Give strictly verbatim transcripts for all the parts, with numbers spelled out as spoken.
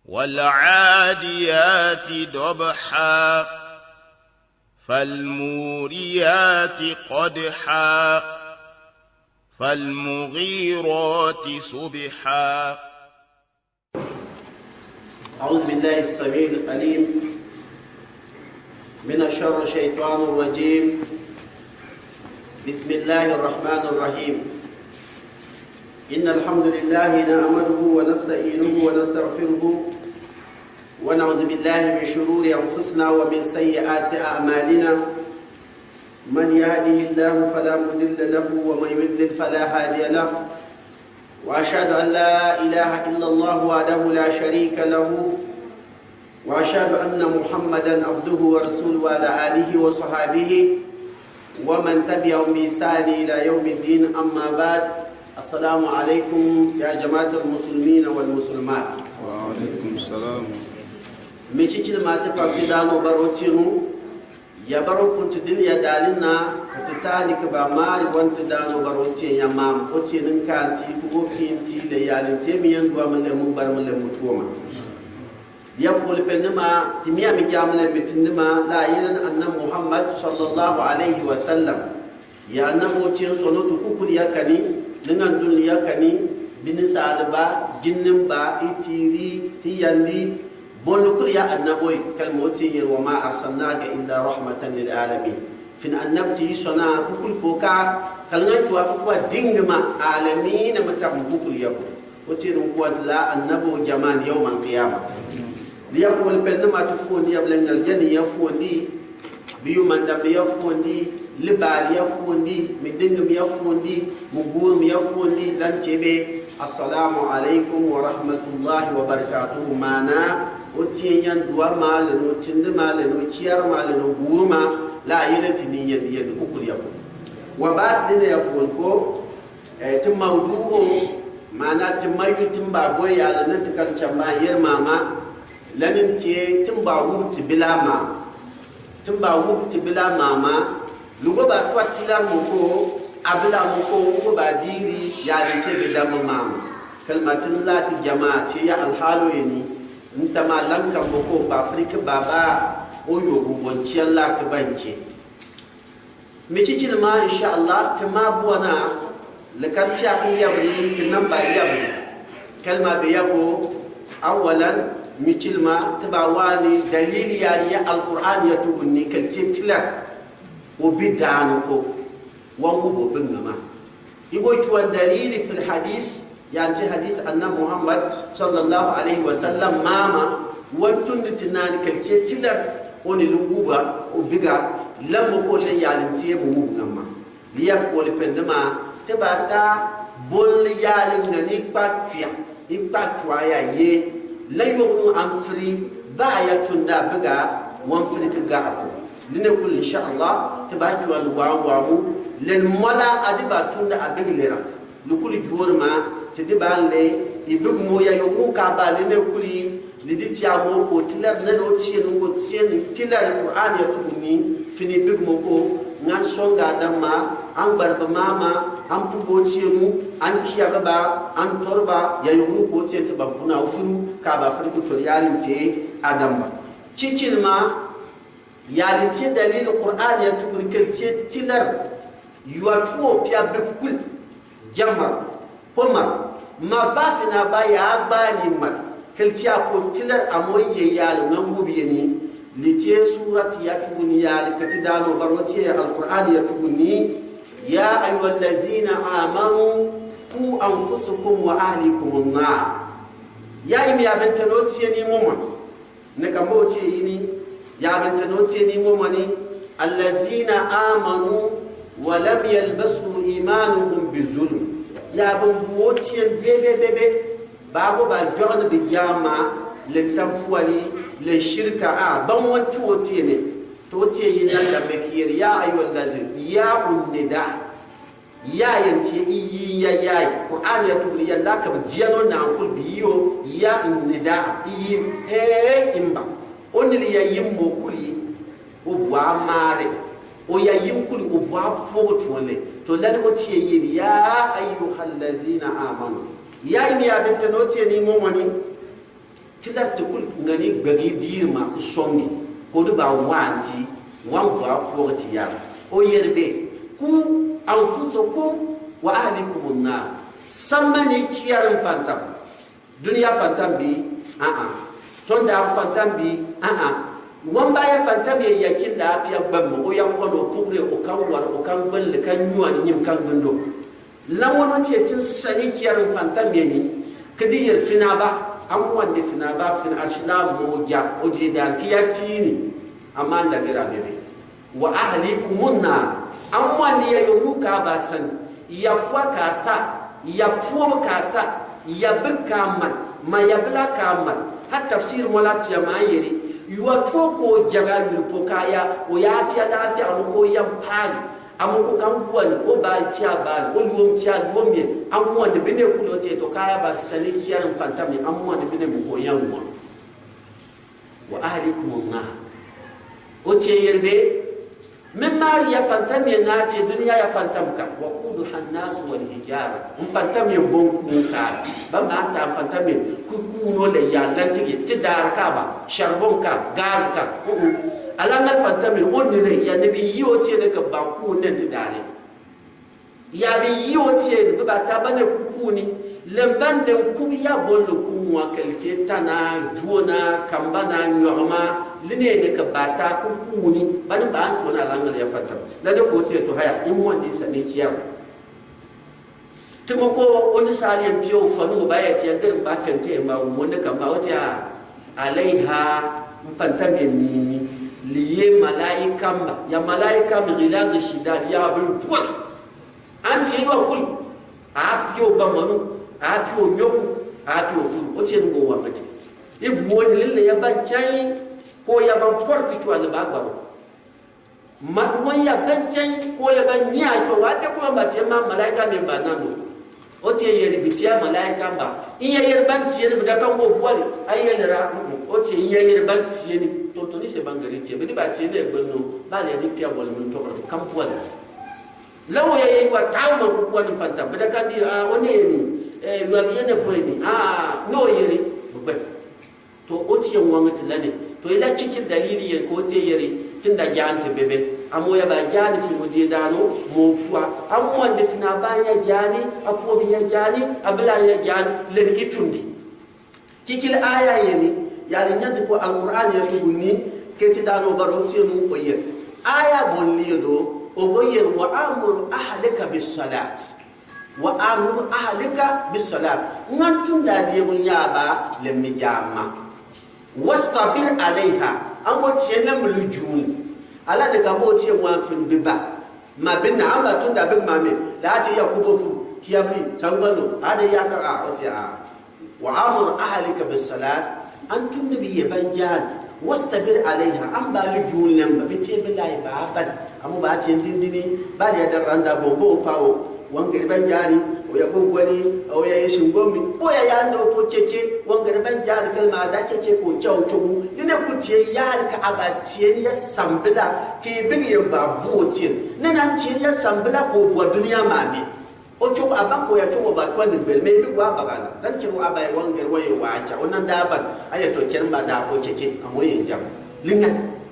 والعاديات ضبحا، فالموريات قدحا، فالمغيرات صبحا. أعوذ بالله السميع العليم من الشر الشيطان الرجيم. بسم الله الرحمن الرحيم. إن الحمد لله نحمده ونستعينه ونستغفره، ونعوذ بالله من شرور أنفسنا ومن سيئات أعمالنا. من يهده الله فلا مضل له، ومن يضلل فلا هادي له. وأشهد أن لا إله إلا الله وحده لا شريك له، وأشهد أن محمدا عبده ورسوله وعلى آله وصحبه ومن تبعهم بإحسان إلى يوم الدين. أما بعد، السلام عليكم يا جماعة المسلمين والمسلمات. وعليكم السلام. Micicil ma ti pam ti daanu baro tienu. Ya baro kun ti dini ya dalina, ka ti tani ka ba mari wan ti daanu baro tien ya mam, o tien n kan ti ku go fin ti le yalin ti mi yan dua mi le mu bar mi le mu tuoma. Ya poli pen ni ma, ti mi ami jam le mi tin ni ma, la yelen anna Muhammad sallallahu alayhi wa sallam. Ya anna mo tien sono tu kukul ya kani, ningan dun ya kani, bini salba, jinnin ba, itiri, ti yandi, Bon lu kul ya annaboy, kal mo ti yer, وما أرسلناك إلا رحمة للعالمين. Fin annabti sona kukul ko ka, kal ngan cuwa kukul dingima, alamin ma tab kukul ya ko. O ti nun kuwa la annabo jaman yawmal qiyama. Liya ko wal pen ma tu fondi ya blengal jani ya fondi. Biyumandam ya fondi, libal ya fondi, midingim ya fondi, mugurm ya fondi, lan tebe, assalamu alaykum wa rahmatullahi wa barakatuhu. Mana, o tien yan dua ma leno, tindi ma leno, ciar ma leno, gurma, la yele tini yan, yan kukul ya ko. Wa baat dina ya ko, eh, ti mawdu o, mana ti mayu ti mba boy ya leno ti kan camba yer mama, Lanin tiye, ti mba wub ti bila mama. Ti mba wub ti bila mama. Lugo ba twa tilar mo ko, a bila mo ko, lugo ba diri, yalin tiye bi dam mama. Kalma tin la ti jama tiye ya alhalo yeni. Nta ma lanka mo ko, ba Afrika baba, o yo bu bon tiye la ka ban tiye. Micicil ma, insha Allah, ti ma buana, likan ti a ki yabri, ki namba yabri. Kalma be yabo, awalan, micil ma, ti ba wani, dalili yani ya Alquran ya tugunni, kal tiye tilar, o bi danu ko, wangu bo bingama. Igo cuwan dalili fil hadis, Yan ti hadis anna Muhammad sallallahu alayhi wa sallam mama, wan tundi ti nani kal tiye tilar, o ni lu wuba, o biga, lambo ko le yalin tiye mu wub ngamma. Liya ko le pendema, ti ba ta, bol yalin ngani kpa tuya, i kpa tuya ye, la yognu am fri, ba ya tunda biga, wan fri ki ga ako. Dine kul insha Allah, ti ba cuwan wa wa mu, len mola adi ba tunda a big lera. Lukuli juorma, ti di ba le, i big mo ya yognu ka ba le ne kuli, ni di tiya mo ko tilar ne no tiye nu ko tiye ni tilar Qur'an ya tuguni, fini big mo ko, ngan songa damma, an barba mama, an pugo tiye nu, an kiya ba, an torba, ya yognu ko tiye ti ban puna ufiru, ka ba firi ko tor yalin tiye, adamba. Cikin ma, yalin tiye dalil Qur'an ya tuguni kal tiye tilar, Yua tuo pia bikul, jamar, pomar, ma ba fina ba ya gbani mal, kal tiya ko tilar amon ye yal ngan wubi yeni, li tiye surat ya tuguni yal, kati dano baro tiye Alquran ya tuguni, يا أيها الذين آمنوا قوا أنفسكم وأهليكم نارا. Ya imi ya bentano tiye ni momon. Ne ka mbo tiye yini, ya bentano tiye ni momoni, الذين آمنوا ولم يلبسوا إيمانهم بظلم. Ya bambu tiye bebe bebe, babo ba jogni bi jama, len tampuwali, len shirka a, ban wan tuo tiye ne. To tiye yini na da mekiyeri, يا أيها الذين، ياء النداء. Ya yan tiye i yi ya yayi. Qur'an ya tuguni ya la ka bi diya no na kul bi yo ya nida i yi he imba. Onili ya yim mo kuli o bwa mare. O ya yim kuli o bwa pogo tole. To lani o tiye yi ya أيها الذين آمنوا. Ya imi ya bintano tiye ni momoni. Ti la ti kul ŋani gbagi diiri ma ku songi, ko di ba wanti, wan ba puogi ti ya. O yeri be, ku anfusakum wa ahlikum nar. Samma ni kiyari fantam. Duniya fantam bi, a'a. Tonda fantam bi, a'a. Wan ba ya fantam ye ya kin da pia gbam, o ya kono pugre, o kan war, o kan gbal, kan nyuan, nyim kan gundo. Lan wani o tie tin sani kiyari fantam ye ni, kedi yeri finaba, an wandi finaba, fin asilam mo ja, o je dan kiya tini, amma nda gira bebe. Wa ahlikum nar. An wani ya yo mu ka ba sani, ya pua ka ta, ya pua ka ta, ya bi ka mal, ma ya bila ka mal. Ha tafsir mo la tia ma yeri, yo a tuo ko jaga yuri po ka ya, o ya pia da pia, o ko ya pali. Amu ko kan buani, o bal tia bal, o luom tia luom ye. Amu wande bine kulo tie to kaya ba sani kiyari fantam ye, amu wande bine mu ko yan wa. Wa ahlikum nar. O tie yeri be, min mari ya fantam ye na tie duniya ya fantam ka. Wa quduha an-nas wal hijara. N fantam ye bon ku ka. Ba ma ta fantam ye ku ku no le ya lantige ti dar ka ba, charbon ka, gaz ka. Uh-uh. Ala ngal fantam ye on ni le ya ne bi yi o tie ne ka ba ku ne ti dare. Ya bi yi o tie ne bi ba ta ba ne ku ku ni. Lem ban de ku ya bon le ku mwa kel tie tana, juona, kamba na, nyɔgma, li ne ne ka ba ta ku ku ni. Ba ne ba an tuona ala ngal ya fantam. La ne ko tie to haya, in wandi sani kiyari. Ti mo ko oni sali en pio fanu ba ya ti ya gari ba fente ma wonde kamba o ti a alaiha fantam ye ni ni liye malaika mba ya malaika mi ghilaz shidad ya bi pua. An ti yo kul a pio ba manu a pio nyoku a pio furu o ti en go wa mati. Ibu woni lille ya ban chai ko ya ban porki chwa le ba gbaro. Ma, wan ya ban kɛn, ko ya ban nyia, co wa pe kuma ba tie ma malaika mi ba nando. O tie yeri bi tie malaika mba. Iya yeri ban tie ni bi da kan go buali. Ai yeri ra, mm, mm. O tie iya yeri ban tie ni. Tontoni se ban gari tie. Bi di ba tie ni egbe no. Ba le ni pia bol mun to kan buali. La wo ya yeri wa taw ma ku buali fantam. Bi da kan di, ah, o ne ni. Eh, wa bi ne po ni. Ah, no yeri. Bugbe. To o tie ŋwaŋ ti lani. To ila kikil dalili yɛn ko tie yɛri ti nda jaani ti bebe. Amo ya ba jaani fi mo die daano mo pua. Amo wande fi na ba ya jaani, a pua bi ya jaani, a bila ya jaani, lɛni i tundi. Kikil aya yɛni, yali nyanti ko Alqur'an ya tugu ni, ke ti daano baro tie nu ko yɛri. Aya bon li do, o go yɛri wa amur ahlika bis salat. Wa amur ahlika bis salat. Ŋa n tunda die ŋun ya ba lɛ mi jaama. Wastabir alayha. An bo tie na mi lu juuni. Ala de ka bo tie ŋwa fin bi ba. Ma bi na an ba tunda bi ma mi. La ti ya ku bo fu. Ki ya bi. Sangba no. A de ya ka a. O ti a. Wa amur ahlika bis salat. An tun ni bi ye ban jaani. Wastabir alayha. An ba lu juuni lɛ mba. Bi te bi la ye ba ban. Amu ba tie dindini. Ba ya da randa bo bo pa o. Wangere ban jaani. O ya go gwani. O ya ye sungommi. O ya ya ndo po keke. Wangere ban jaani kalma da keke ko kyau cogu. Ni ne ku tie ya ka a ba tie ni ya sambila. Ke bi ye ba bu o tie. Ne nan tie ni ya sambila ko bu duniya ma mi. O cogo a ba ko ya cogo ba twa ni gbel me bi wa ba gana dan kiro a ba ye wangere wa ye wa ca o nan da ban a ye to ken ba da ko keke a mo ye jam linga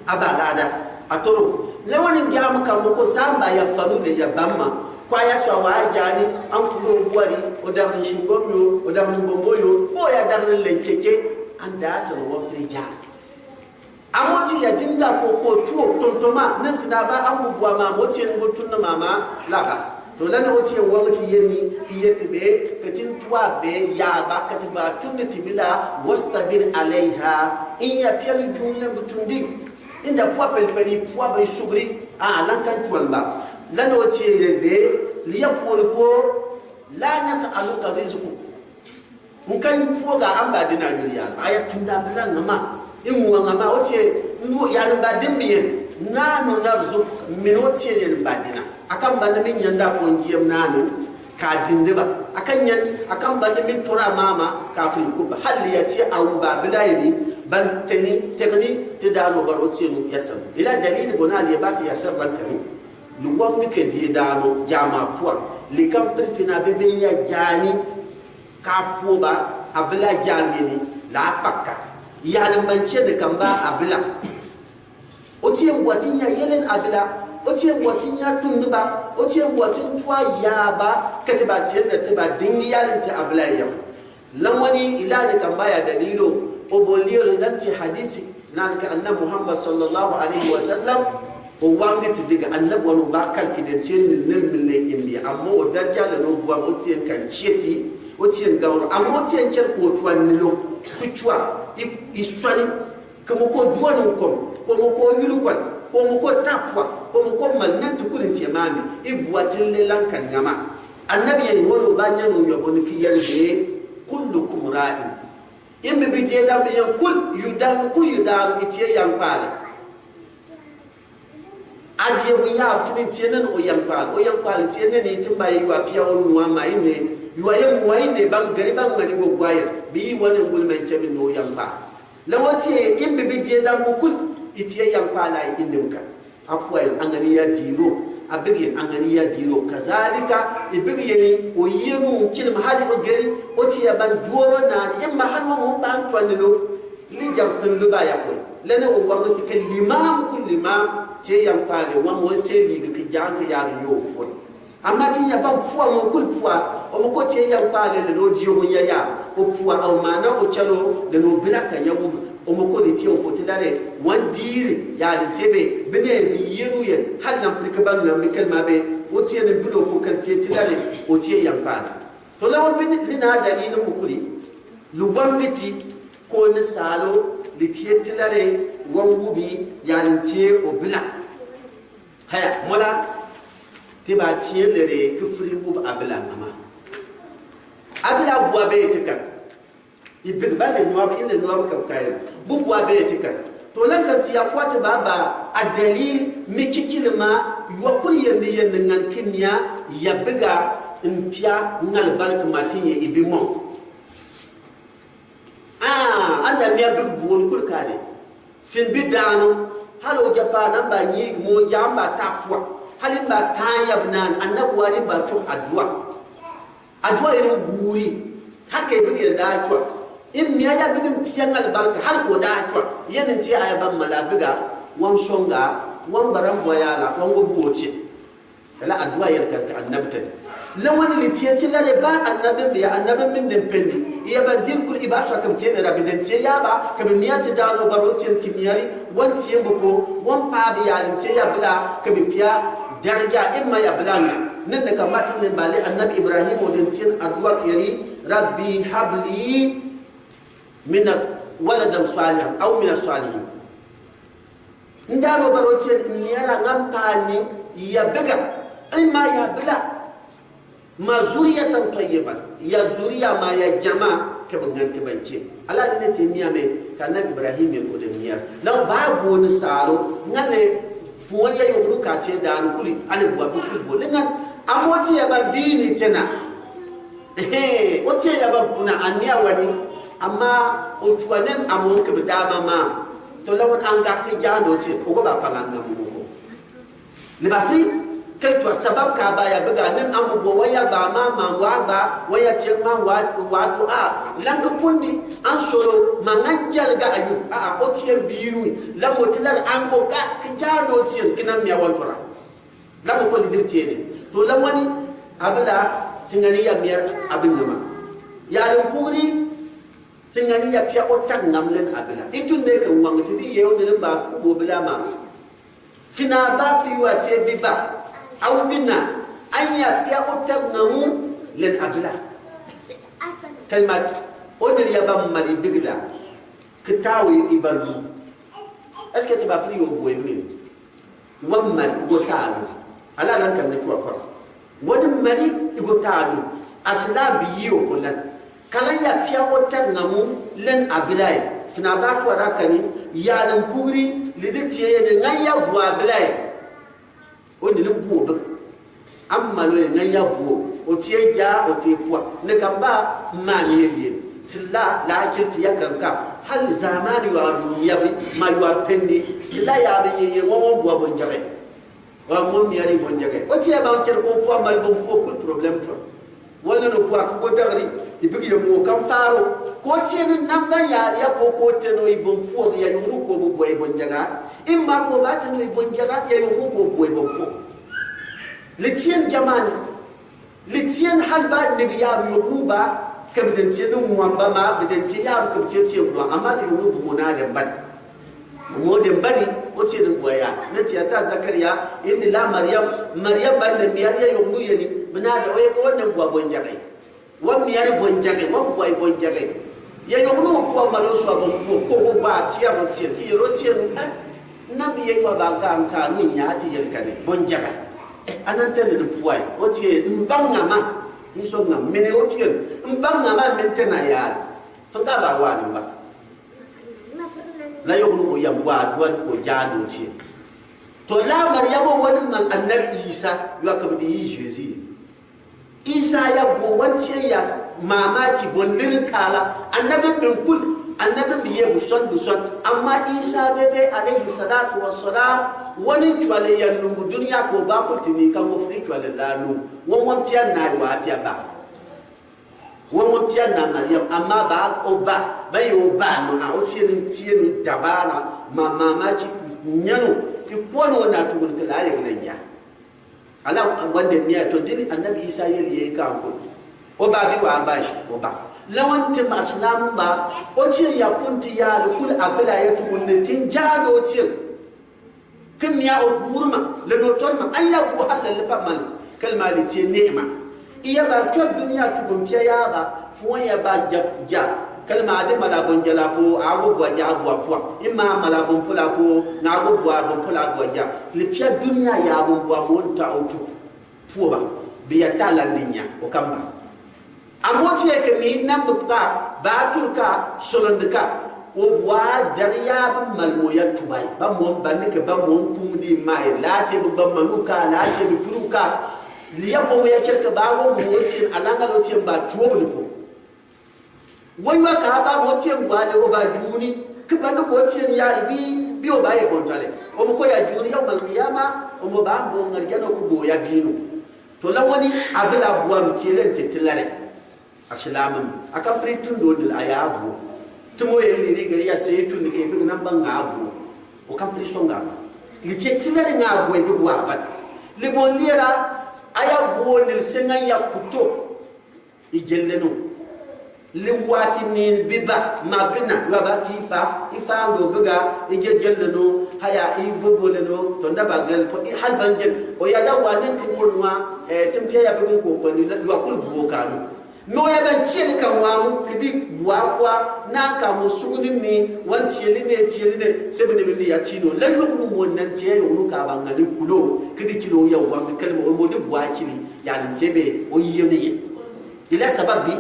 a ba la da a toro le wani jam ka mo ko samba ya fanu le ya bamma kwa ya so wa jaani an ku do bwari o da ni shingom yo o da ni bombo yo ko ya da ni len keke an da to wa fi jaani. Amo ti ya dinga ko ko tuo tontoma ne fina ba an bu bua ma mo ti en go tunna mama labas. To lani o ti en wagati yeni ki yeti be katin tua be ya ba kati ba tunni ti bila wastabir alayha. In ya piali junne butundi. Inda pua pelpeli pua ba isugri a lankan tuan ba. Lani o ti en be liya ko ko la nas'aluka rizqu. Nka yi puo ga an ba dina yuri ya ba ya tunda bila ŋama. Imu wa ŋama o tie nu ya ba dimbi ye. Nahnu narzuquk min o tie ye ba dina. Akan ba ni min yanda ko ngiye nani ka dinde ba. Akan yan akan ba ni min tora mama ka fil kuba. Hal ya tie awu ba bila yi ban teni tegni te da no baro tie nu yasam. Ila dalili bona li ba ti yasam ban kani. Lu wa mi ke die da no jama pua. Li kan prifina bebe ya jani. Ka puo ba, Abila jamieni la akpakka. Yalin man tiɛ ni kamba abila. O tiɛ mbua ti nya yelen abila. O tiɛ mbua ti nya tunduba. O tiɛ mbua ti ntua yaba. Ketiba tiɛ na tiba dingi yalin ti abila yam. Lamani ila ni kamba ya dalilo. O bon liyo na ti hadisi. Nan ka Annabi Muhammad sallallahu alaihi wasallam, o wangi ti diga Annabi wani o ba kalki den tiɛ ni nen mille imbi, amma o darja la no buwa o tiɛ kan tiɛ ti, o tiɛ gauro, amma o tiɛ cer ko tuwa nilo, ku tuwa, i, i swani, kamo ko duwanu kom, kamo ko yulu kwan, kamo ko tapwa, kamo ko mal nan tukulin tiɛ mami, i buwa tille lan kan ngama. Annabi yani wani o ba nyano yobon ki yalbe, kullukum ra'in. Imbi bi diɛ dam bi yan kul yu danu kul yu danu i tiɛ yankpale. A diɛ bu ya fini tiɛ nen o yankpale. O yankpale tiɛ nen i timba ye yu apia o nua ma ine. Yu aye nua ine bam gari bam mani wo gwaye. Bi yi wane ngul men tiɛ mi no yankpale. La wo tiɛ imbi bi diɛ dam bu kul i tiɛ yankpale i nim ka. Apua yen angani ya diro, abigi yen angani ya diro. Kazalika, ibigi yeni, o yenu, nkilim hali o geri, o tiɛ ban doro nani, imma hali o mo ban twanilo, li jam fin bi ba ya kul. Lene o wangi ti ke limam kul limam, tiɛ yankpale, wa mo se li ki jang ki ya yo kul. Amma ti ya ban pua mo kul pua, o mo ko tiɛ yankpale le lo dio ya ya, o pua o mana o chalo, le no bila ka ya wu. O mo ko ni tiɛ o ko ti dare, wan diri, ya di tiɛ be, bine bi yenu ye, hal na Afrika ban na mi kelma be, o tiɛ ni bilo ko kal tiɛ ti dare, o tiɛ yankpale. To la wan bini, li na dalili mo kuli, lu wan biti, ko ni salo, li tiɛ ti dare, wan wubi, ya di tiɛ o bila. Haya, mola, ti ba tiɛ lere, ki firi wub abila ngama. Abila bua be ti kan. Ibigi ba le nuab, in le nuab kam kayen. Bu bua be ti kan. To lan kan ti ya kwati ba ba, a dalil, mi kikilima, yua kuri yendi yendi ngan kimia, ya biga, mpia, ngal ban kamatin ye ibi mo. Ah, anda mia bigi buon kul kade. Fin bi dano, halo jafa namba nyig mo jamba tapwa. Hali mba tanya bnan, anda buani mba chok adua. Adua ino guri. Hake bigi da chwa. In mia ya bigi mpia ngal barka, hal ko da chwa. Yen nti aya ban mala biga, wan songa, wan baran boyala, wan go buoche. Kala adua yel kan ka annabi tani. Lawani li tiɛ ti lare ba annabi mbiya, annabi min den pendi. Iya ban din kul iba so kam tiɛ ne rabi den tiɛ ya ba, kam miya ti dano baro tiɛ ki miyari, wan tiɛ boko, wan pa bi ya din tiɛ ya bila, kam piya daraja imma ya bila ni. Nen ne kam mati ne bale annabi Ibrahim o den tiɛ adua keri, Rabbi habli min waladan salihan, aw min salihin. Ndano baro tiɛ n miyara nga mpani ya biga. Ima ya bila. Ma zuriyatan tayyiba. Ya zuriya ma ya jama ke bangan ke banche. Ala dine tiɛ miya me ka annabi Ibrahim ye ko de miyara. Na ba boni salo. Ngane fuwan ya yoglu ka tiɛ dano kuli. Ale bua bukul boni. Ngan amo tiɛ ba bini tena. Ehe, o tiɛ ya ba buna ania wani, ama o chua nen amo ke bida mama. To lawan anga ke jando tiɛ, o ko ba panga nga mu ko. Ni ba fi, ke chua sabab ka ba ya biga nen amo bo wa ya ba mama wa ba, wa ya tiɛ ma wa, wa to a. Lan ke pundi, an soro, mangan jalga ayu, a, o tiɛ binu, lan mo tilar an ko ka, ke jando tiɛ, kina miya wan tora. Lamo ko lidir tiene. To lamani abila tingani ya miyar abin nama. Ya lin pugri tingani ya pia otak ngam len abila. Itun ne kan wang tidi ye o ne ba kubo bila ma. Fina ba fi wa tie biba. Au bina an ya pia otak ngamu len abila. Kalmat o ne ya ba mali bigla. Kitawi ibalu. Est-ce que ti ba firi yo boy mi? Wan mali i go taalo. Ala lan kan ne tua kwa. Wan mali i go taalo. Asila bi yi o ko lan. Kala ya pia o tan ngamu len abilai. Fina ba tua ra kani ya lan pugri lidi tiɛ ye ne ngan ya bu abilai. O ni ni buo bik. Amma lo ye ngan ya buo. O tiɛ ja, o tiɛ pua. Ne kan ba mani ye die. Tila la akil ti ya kan ka. Hal zamani yo a dunia bi, ma yo a pendi. Tila ya bi ye ye, wa wa bua bon jage. Wa mo miyari bon jage. O tiɛ ba o tiɛ ko pua mal bon pua kul problème to. Wala no pua ko dagri. I bigi yɛ mo kam faro. Ka o tie ni namba yaari ya ko, ka o teni o i bon puog, ya yugunu ka o bi bua i bon jaga. Ima ka o ba teni o i bon jaga, ya yugunu ka o bua i bon puog. Li tien jamani. Li tien hali ba nebi yaaru yugunu ba, ka bi den tie ni ŋuan ba ma, bi den tie yaaru ka bi tie tie ŋuan, ama li yugunu bi mo na den bani. Mo den bani, o tie ni bua ya. Na tie ta Zakariya, inni la Maryam, Maryam ba ni miari ya yugunu yeni, bi na da o ye ka wa ni bua bon jaga. Wa miari bon jaga, wa bua i bon jaga. Ya yugunu pua malo sua bon pua, ko go ba tia bon tie, ki yero tie nu, eh? Na bi ye wa ba ga nka nu nya ti yel kane, bon jaga. Eh, anan tene ni pua, o tie, mba ŋa ma, nso ŋa, mene o tie, mba ŋa ma, men tena ya. Fanga ba wa ni ba. La yugunu o yam wa duan ko ja do tie. To la Maryam o wani mal annabi Isa, yo ka bi di Jésus. Isa ya go wan tie ya mamaki bon lirin kala, annabi bin kul, annabi bi ye buson buson, amma Isa bebe alayhi salatu wassalam, wani cwale ya nungu duniya ko ba kul tini kan wo fri cwale la nu, wan wan pia na wa pia ba. Wan wan pia na Maryam, amma ba o ba, ba yo ba no, a o tie ni tie ni dabara, ma mamaki, nyano, i kwano na tugun kala ya na ya. Ala wande mia to dini annabi Isa yeli ye ka ko. O ba bi wa ba o ba. Lawan ti ma aslam ba. O ti ya kun ti ya lo kul abla ya tu kun ne tin ja do ti. Ki mia o gurma le no ton ma an ya bu hal le pa mal. Kalma li ti ni'ma. Iya ba cwa duniya tugun pia ya ba. Fuwan ya ba ja, ja. Kalma adi mala bon jala po, a go bua ja bua pua. Ima mala bon pula po, na go bua bon pula bua ja. Li pia duniya ya bon bua bon ta o tuku. Pua ba. Bi ya ta la ninya, o kamba. Amo tie ke mi nam bu ka, ba turka, solondika. O bua dariya bu mal mo ya tubai. Ba mo ban ke ba mo kum di mai. La tie bu ba manuka, la tie bu furuka. Liya ko mo ya cerke ba wo mo tie, alanga lo tie ba tuo bu ko. Wai wa ka ba mo tie ngwa de o ba juni, ki ba no ko tie ni ya bi, bi o ba ye kontale. O mo ko ya juni ya mal kiyama, o mo ba mo ngar ya no ku bo ya binu. To la wani abla bua mi tie le nte tilare. Asilamin, a kan firi tun do ni la ya bu. Tumo ye liri gari ya se tun ke bi nan ba nga bu. O kan firi so nga. Li tie tilare nga bu e bi bua ba. Li bon liera, a ya bu ni senga ya kuto. I jelle no. Li wati ni biba, ma bina, wa ba fi fa, i fa ndo biga, i je jelle no, haya, i bobo le no, to nda ba gel, ko i hal ban jel. O ya da wa ni ti ko nwa, eh, tim pia ya bigun ko ko ni, wa kul buo kanu. No ya ban tieli ka wa mu, kidi bua kwa, na ka mo suguni ni, wan tieli ne, tieli ne, se bini bini ya tino. La yugunu mo nan tie yugunu ka ba ngali kulo, kidi kilo ya wa mi kalma, o mo di bua kili, ya ni tebe, o yeni. Ila sababi,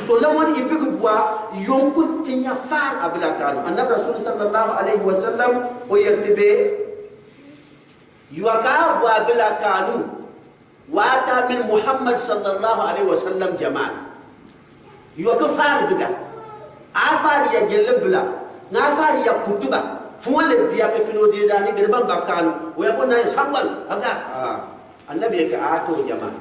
to la wani i bigi bua, yonkun tin ya far abla kanu. Annabi Rasul sallallahu alaihi wasallam, o yertibe, yo ka bua abla kanu, wata min Muhammad sallallahu alaihi wasallam jamal. Yo ka far biga. A far ya jelle bla. Na far ya kutuba. Fuwan le biya ke fino di dani gerban bakan. O ya ko na ya sambal. Aga. Ah. Annabi ya ka ato jamal.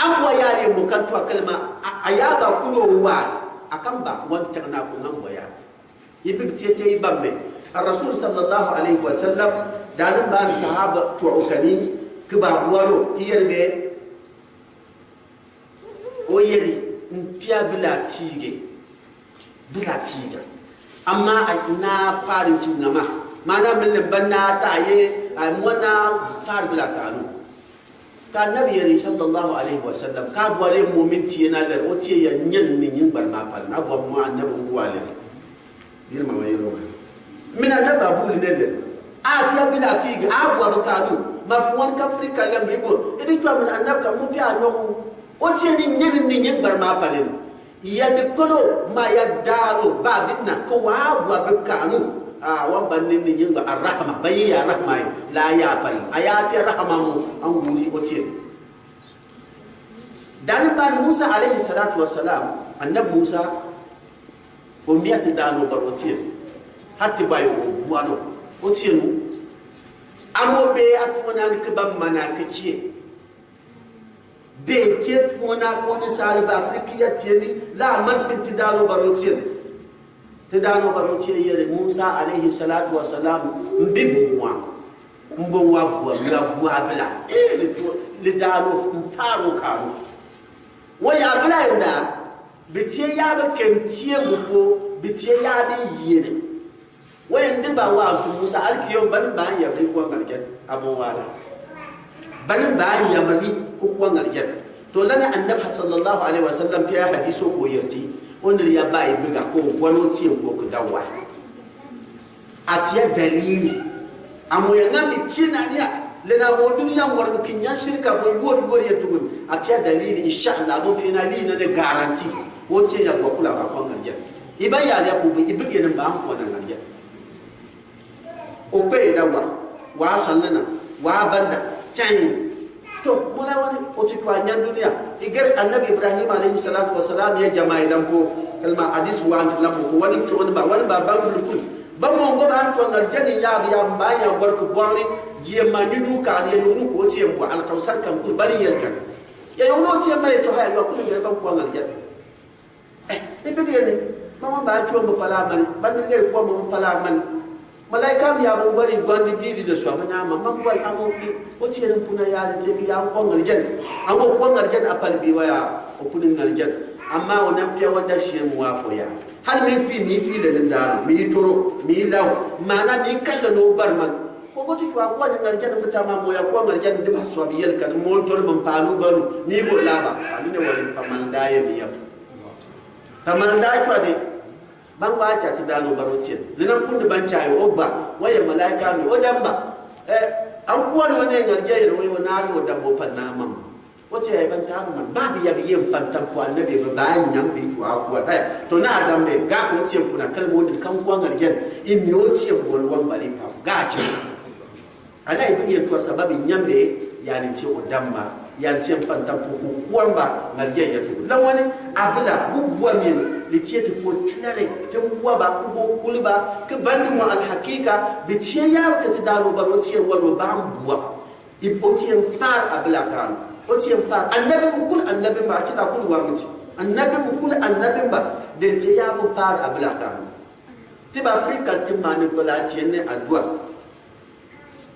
An bua yari mo kan tuwa kalma, a, a ya ba kuno wa, a kan ba, wan tagna ko nan bua ya. I bigi tie se i bamme. Ar Rasul sallallahu alaihi wasallam, danin ba ni sahaba tuwa o kani, ki ba bua lo, i yerbe, o yeri, n pia bila pige. Bila piga. Amma a na fari ki nama. Mana min le banna ta ye, a mo na fari bila kanu. Ka Annabi yeri sallallahu alaihi wasallam. Ka bua le mumin tiye na le, o tiye ya nyen ni nyen bar ma pal. Na bua mo Annabi bua le. Dir ma wa yero ma. Min Annabi a buli ne le. A pia bila piga, a bua kanu. Ma fu wan ka fri ka le mi go. Edi twa min Annabi ka mo pia no. O tiye ni nyen ni nyen bar ma pal. Yani kolo ma ya dano ba binna ko wa bua bi kanu. A, wan ban ni ni nyingba arrahma, ba yi ya rahma yi, la ya pai. A ya pai rahma mo, an guri o tiye. Dani ban Musa alayhi salatu wassalam, Annabi Musa, o miya ti dano bar o tiye. Hati ba yo o bua no, o tiye nu. Amo be a tufo na ni kiba mana kikiye. Bɛ tie tuona koni sali ba Afrika ya tieni la man fin ti daanɔ baro tien. Ti daanɔ baro tien yɛre Musa alayhi salatu wa salam, mbi bo wa. Mbo wa bua, mbi wa bua abila. Ee, li tuo, li daanɔ mfaro kanu. Wa ya abila yenda, bi tie ya bi ken tie mbo ko, bi tie ya bi yene. Wai, ndi ba wa ntu Musa, alkiyo, bani ba yabri ko ŋarjan, abun wala. Bani ba yabri ko, ko ŋarjan. To lana Annabi sallallahu alaihi wasallam pia hadiso ko yerti, onir ya ba ibiga ko, wano tiyo ko ku dawa. A pia dalili. Amo ya ŋambi tina niya, lena mo duniya ŋwar kinya shirka bo wori wori ya tugun. A pia dalili, insha Allah, mo pina li na de garanti. O tiyo ya ko kula ba ko ŋarjan. Iba ya ya ko bi, ibige ne ba ko na ŋarjan. O kpe da wa, wa sɔnna na, wa banda, kyai. To, mo la wani, o ti twa nyan duniya. Igar Annabi Ibrahim alayhi salatu wa salam ya jama idan ko, kalma hadis wa anti lambo ko, wani kyoni ba, wani ba bangul kul. Ba mo ngo ba antu ŋarjani ya bi ya mba ya gor ku bwari, ye ma nyunu ka ye yunu ko tiyo mbo alkausar kan kul bari yelkan. Ya yunu tiyo ma ye to haya, wa kul ngar ban ko ŋarjani. Eh, ibigeni, mama ba cuwa mapala mani, ba nirga ikuwa mapala mani. Malaika mi ya bari gwandi diri da swa mana ma, mama bari amo, o tiyo ni puna ya de tebi ya ko ŋarjan. Amo ko ŋarjan apal bi wa ya, o puni ŋarjan. Amma o na pia wanda shi mu wa ko ya. Hal mi fi, mi fi le nda, mi toro, mi law, mana mi kalla no barman. Ko ko ti cuwa ko ni ŋarjan, mutama mo ya ko ŋarjan de ba swa bi yelkan, mo toro man panu banu, mi go laba, ami ne wani pamal da ye mi ya. Pamal da cuwa de, ban ba ca ti daanɔ baro tien. Ni nan kundi ban ca yo, o ba, wa ye malaika mi, o damba. Eh, an kuwa no ne ŋarja yero, wa yo na lo dambo pan na mam. O tiyo ya ban ta mam, ba bi ya bi ye mfantan ko Annabi, ba ba nyam bi ko a kuwa. Eh, to na dambe, ga ko tiyo kuna kalmo ni kan ko ŋarjan. Imi o tiyo bol wan bali pa, ga ci. Ala ibi yɛn tuwa sababi nyambe, yani tiyo o damba, yani tiyo mfantan ko ku kuwa mba, ŋarjan ya tu. La wani, abila, bu buwa mi, li tiyo ti ko tilare, ti mbuwa ba, ku go kuli ba, ki bandi mo alhakika, bi tiyo ya ka ti daanɔ baro tiyo walo ba mbuwa. Ibi o tiyo mfar abila kanu. O tiyo mfar. Annabi mukul, annabi mba, ti da kul wa muti. Annabi mukul, annabi mba, de tiyo ya mfar abila kanu. Ti ba Afrika ti mani kola tiyo ne adua.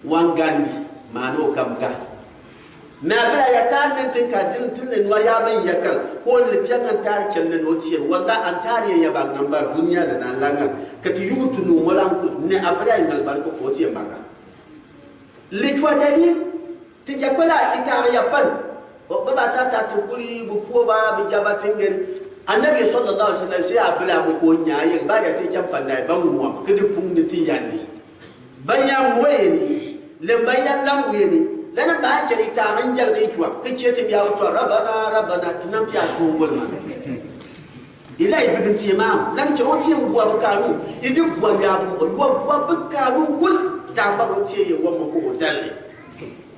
Wan Gandi, mano kam ga. Na bɛ ya ta ne tin ka din tin ne nwa ya ban yakal. Ko le pian an tar kelle no tiyo. Wala an tar ya ba ngamba duniya da na langa. Ka ti yutu no molan ku ne abla ngal bar ko ko tiyo maga. Li cuwa dalil, ti jakpala ita ya pan. O ba ba ta ta ti kuli bu puo ba bi jaba tingel. Annabi sallallahu alaihi wasallam sai abla mo ko nya ye ba ya ti jampan da ban muwa. Kidi pung ni ti yandi. Ba ya mwe ni, lɛ ba ya lam wi ni, lɛ na ba cɛ ita man jal ri cuwa, ki cɛ ti bia cuwa, Rabbana, Rabbana, ti nan bia cuwa wol ma. Ila ibigin ti ma, lan cɛ o ti buwa bi kanu, idi buwa ya bu, wa buwa bi kanu kul, damba o ti ye wa mo ko dalle.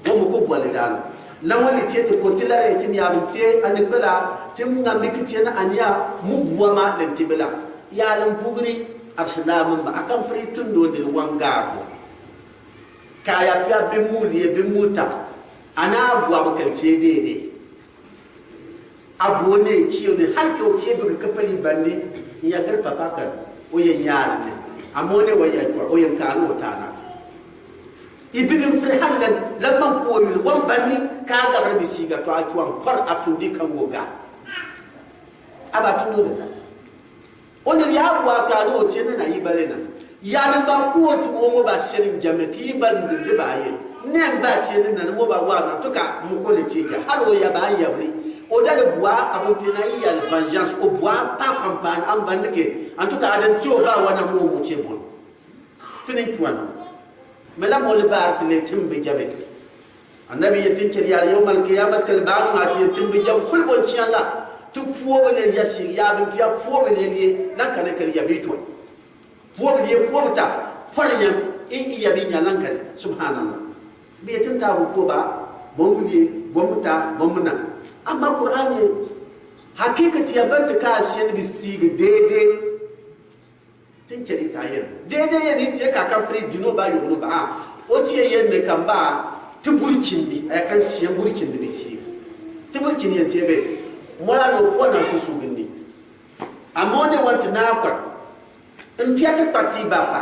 Wa mo ko buwa le dalle. Lan wani ti ti ko ti la re ti mi abin ti ani bela, ti mu ngam bi ki ti na ania, mu buwa ma len ti bela. Ya len bugri, asilamin ba, akan fri tun do ni wanga ko. Ka ya pia bi mu lie, bi mu ta. Ana abu abu kal tie dede. Abu ne kiyo ne, hal ko tie bi ka pali bandi. Ya gar papa kan. O ya nyar ne. Amo ne wa ya cuwa, o ya kanu o tana. Ibigin fri hangan, lamman ko yul, wan bandi, ka gar bi siga to a cuwan, par a tundi kan go ga. Aba tundo da. Oni ya bua kanu o tiene na ibale na. Yani ba kuotu omo ba serin jameti ibal ndende ba ye. Nen ba tiene na mo ba wana tuka mukole tija. Halo ya ba yabri. O dale bua abon pina ya vengeance o bua pa pampan an bandike. Antuka adan ti o ba wana mo mo tebon. Fini cuwan. Mela mo le ba artile timbe jabe. Annabi ye tin cɛ di al yawmal qiyamat kal baanu na ti ye tin bi jam kul bon ci Allah. Tu puobo le ya si ya bin pia puobo le ye nan kane kal ya bi tuwa. Puobo le puobo ta. Far ya i ya bi nya nan kane. Subhanallah. Bi tin ta bu ko ba. Bon le bon ta bon na. Amma Qur'an ye hakikati ya ban ta ka siyan bi si ga dede. Tin cɛ di ta yen. Dede yen ni tiye ka kan fri dino ba yɔgɔnɔ ba. O tiye yen me kan ba ti burkindi. Ɛ kan siye burkindi bi si. Ti burki ni yɛn ti bɛ. Mɔla ni o pua na susugi ni. Amaa o ni wanta na kpa. N pia ti kpa ti ba pa.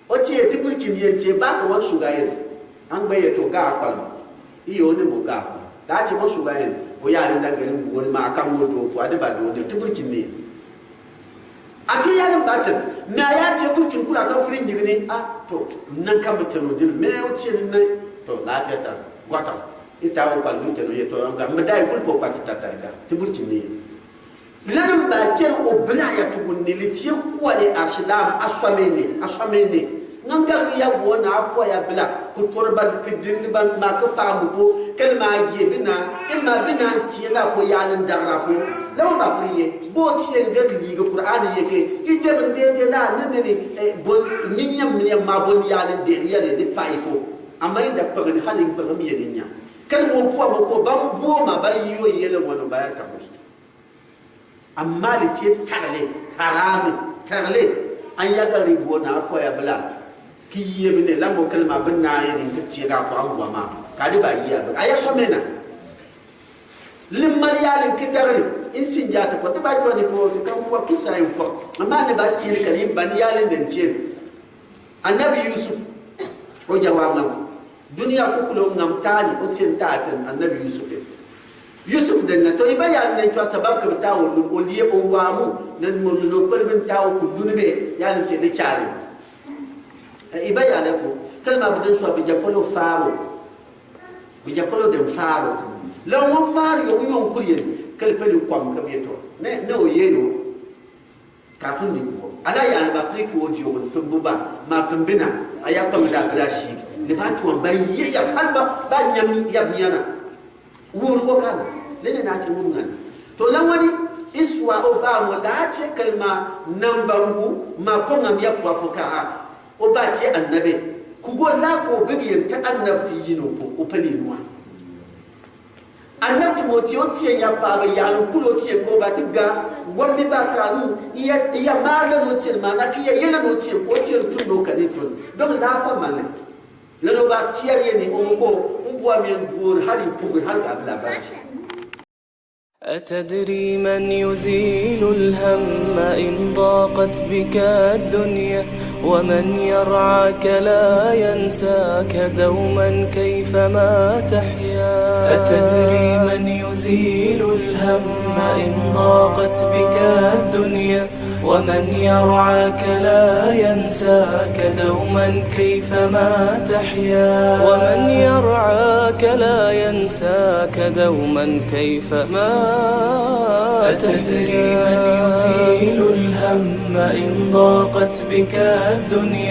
O ti yɛ ti burki ni yɛn ti ba ka wan suga yɛn. An gbɛ yɛ to ga kpa. Iyo ni mo ga kpa. Daa ti mo suga yɛn. O ya ni da gɛri wo ni ma ka mo do ko adi ba do ni ti burki ni yɛn. A ti yalin ba tɛn, na ya ti burki kula kan firi nyigini, a, to, nan kan bi tɛn o dil, mɛ o ti ni nan, to, lafiya ta, gɔta. Ita o kpal bi tɛn o yɛ to, nga, mɛ da i kul po kpati ta ta ga, ti burki ni. Lanin ba kɛn o bila ya tugun ni li ti kuwa ni asilam, aswamene, aswamene. Nga gari ya wo na ko ya bila, ku torban, ku dinban, ma ku fambu ko, kɛn ma ye bina, in ma bina tiye la ko yalin dara ko. Lawan ba firi ye, bo tiye nga liga Qur'an ye ke, i de bin de de la, ne ne ni, eh, bon, nyinya miya ma bon yalin de, yalin de pa i ko. Amma inda kpagin halin kpagin ye ni nya. Kɛn mo ko, mo ko, ban bo ma, ban yo ye le wano ba ya tabo. Amma li ti tagele, harami, tagele. An ya gari bo na ko ya bila. Ki ye bi ne, la mo kɛn ma bin na ye ni ki ti ga ko an bo ma. Ka di ba ye ya bi. A ya so mena. Limmal yalin ki dagele. In sin ja ti ko, ti ba jwa ni po, ti kan ko kisa in fo. Amma ni ba siri kan in ban yalin den ti. Annabi Yusuf, o jawa ngam. Duniya kukulo ngam tani, o tien taten, Annabi Yusuf. Yusuf den na, to iba ya ne cwa sabab ke ta o, o liye o wamu, ne mo no ko bin ta o ku duni be, ya ne tien ne cari. E, iba ya ne ko, kalma bi den so bi jakolo Faro. Bi jakolo den Faro. La mo Faro yo, yo kuyen, kal pelu kwam ke bi to. Ne, ne o ye yo. Katun ni buɔ. Ala ya ni ba firi tuo diogo ni fimbu ba. Ma fimbi na. A ya kpam da bla shi. Ni ba tuo ba ye ya. Hal ba, ba nyami ya miana. Wuri ko kana. Lene na ti wuri ngani. To la wani iswa o ba mo la ti kalma nan bangu ma ko ngam ya pua pua ka a. O ba ti annabi. Ku go la ko bi yen ta annabti yino po. O pali nua. Annabi Timoti o tiɛ ya paaba yalin kulu o tiɛ ko ba ti ga, wammi ba kanu, iya, iya maale no tiɛ, maana ki iya yɛlɛ no tiɛ, ko tiɛ tun no kani tun. Donc la pa mane. Lalo ba tiɛ yɛ ni o mo ko, n bua mi n duor, hali pugu, hali ka bila ba ti. أتدري من يزيل الهم إن ضاقت بك الدنيا؟ ومن يرعاك لا ينساك دوما كيفما تحيا. أتدري من يزيل الهم إن ضاقت بك الدنيا؟ ومن يرعاك لا ينساك دوما كيفما تحيا. ومن يرعاك لا ينساك دوما كيفما. أتدري من يزيل الهم إن ضاقت بك الدنيا؟